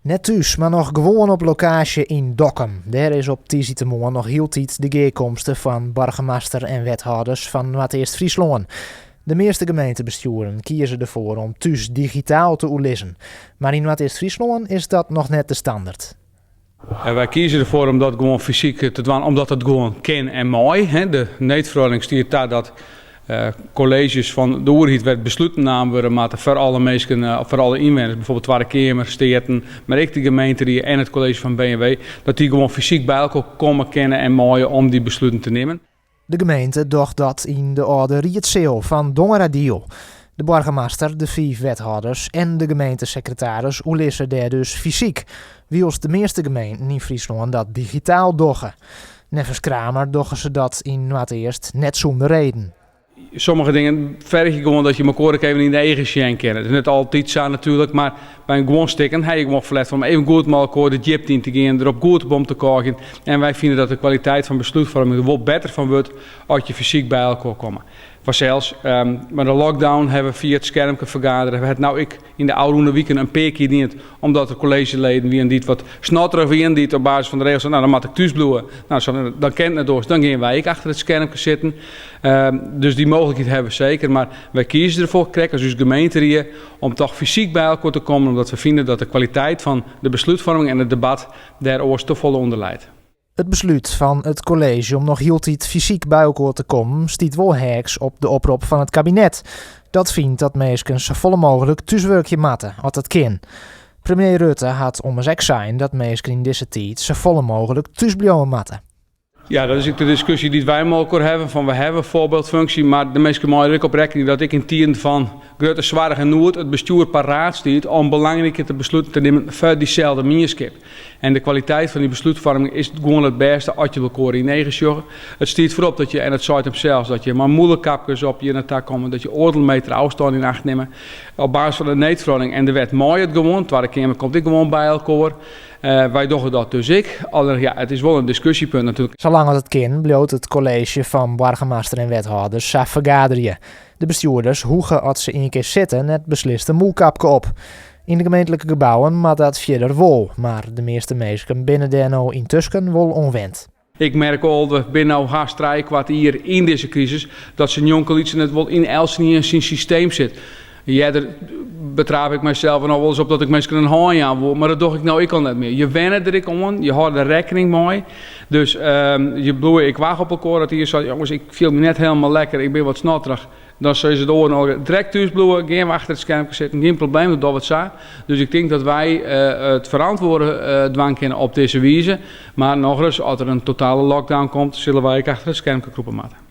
Net thús, mar noch gewoan op lokaasje yn Dokkum. Dêr is op tiisdeitemoarn noch hieltyd de gearkomste fan boargemaster en wethâlders fan Noardeast-Fryslân. De measte gemeentebestjoeren kieze derfoar om thús digitaal te oerlizzen. Mar yn Noardeast-Fryslân is dat noch net de standert. Wy kieze derfoar om dat gewoan fysyk te dwaan, omdat it gewoan kin en mei. De needferoardening stiet ta dat kolleezjes fan de oerheid wêr't besluten naam wurde moatte foar alle minsken, foar alle ynwenners, bijvoorbeeld Twadde Keamer, Steaten, mar ek de gemeenterie en it kolleezje fan B en W, dat dy gewoan fysyk by elkoar komme kinne en meie om dy besluten te nimmen. De gemeente docht dat yn de âlde riedseal fan Dongeradiel. De boargemaster, de fiif wethâlders en de gemeentesekretaris oerlizze dêr dus fysyk, wylst de measte gemeenten yn Fryslân dat digitaal dogge. Neffens Kramer dogge se dat yn Noardeast net sûnder reden. Sommige dingen fergje gewoan dat je mekoar ek even yn de eagen sjen kinne. It is net altyd sa natuerlik, mar by in guon stikken ha je gewoan ferlet fan om even goed mei elkoar de djipte yn te gean, der op goed op om te kôgjen. En wy fine dat de kwaliteit fan beslútfoarming der wol better fan wurdt as je fysyk by elkoar komme. Fansels, mei de lockdown hawwe we fia it skermke fergadere. We ha it no ek yn de ôfrûne wiken in pear kear dien, omdat der kolleezjeleden wienen dy't wat snotterich wienen, dy't op basis fan de regels seinen, no dan moat ik thús bliuwe. No, dan kin it net oars, dan gean wy ek achter it skermke sitten. Dus dy mooglikheid hawwe we seker, mar wy kieze derfoar, krekt as ús gemeenterie, om toch fysyk by elkoar te kommen, omdat we fine dat de kwaliteit fan de beslútfoarming en it debat dêr oars te folle ûnder lijt. It beslút fan it kolleezje om noch hieltyd fysyk by elkoar te kommen stiet wol heaks op de oprop fan it kabinet. Dat fynt dat minsken safolle mooglik thúswurkje moatte, as dat kin. Premier Rutte hat ommers ek sein dat minsken yn dizze tiid safolle mooglik thús bliuwe moatte. Ja, dat is ek de diskusje dy't wy mei elkoar hawwe, fan we hawwe foarbyldfunksje, mar de minsken meie der ek op rekkenje dat ek yn tiden fan grutte soarch en noed it bestjoer paraat stiet om belangrike te besluten te nimmen foar dyselde mienskip. En de kwaliteit fan dy beslútfoarming is gewoan it bêste as je elkoar yn eagen sjogge. It stiet foarop dat je, en it seit himsels, dat je mei mûlekapkes op hjir nei ta komme, dat je oardel meter ôfstân yn acht nimme. Op basis fan de needferoardening en de wet mei it gewoan. Twadde Keamer komt ek gewoan by elkoar. Wy dogge dat dus ek. Allinnich ja, it is wol in diskusjepunt natuerlik. Salang as it kin bliuwt it kolleezje fan boargemaster en wethâlders sa fergaderje. De bestjoerders hoege as se ien kear sitte net beslist in mûlkapke op. Yn de gemeentlike gebouwen moat dat fierder wol, mar de measte minsken binne dêr no yntusken wol oan wend. Ik merk al, we binne no hast trijekwart jier yn dizze krisis, dat se njonkelytsen it wol yn eltsenien syn systeem sit. Earder betrape ik mysels noch wolris op dat ik minsken in hân jaan woe, mar dat doch ik no ek al net mear. Je wenne der ek oan, je hâlde der rekkening mei. Dus je bliuwe ek wach op elkoar. As ien seit, jonges, ik fiel my net hielendal lekker, ik bin wat snotterich. Dan sizze de oaren al, direkt thús bliuwe, gean we achter it skermke sitten, gjin probleem, dat dogge we it sa. Dus ik tink dat wy it ferantwurde dwaan kinne op dizze wize. Mar nochris, as der in totale lockdown komt, sille wy ek achter it skermke krûpe moatte.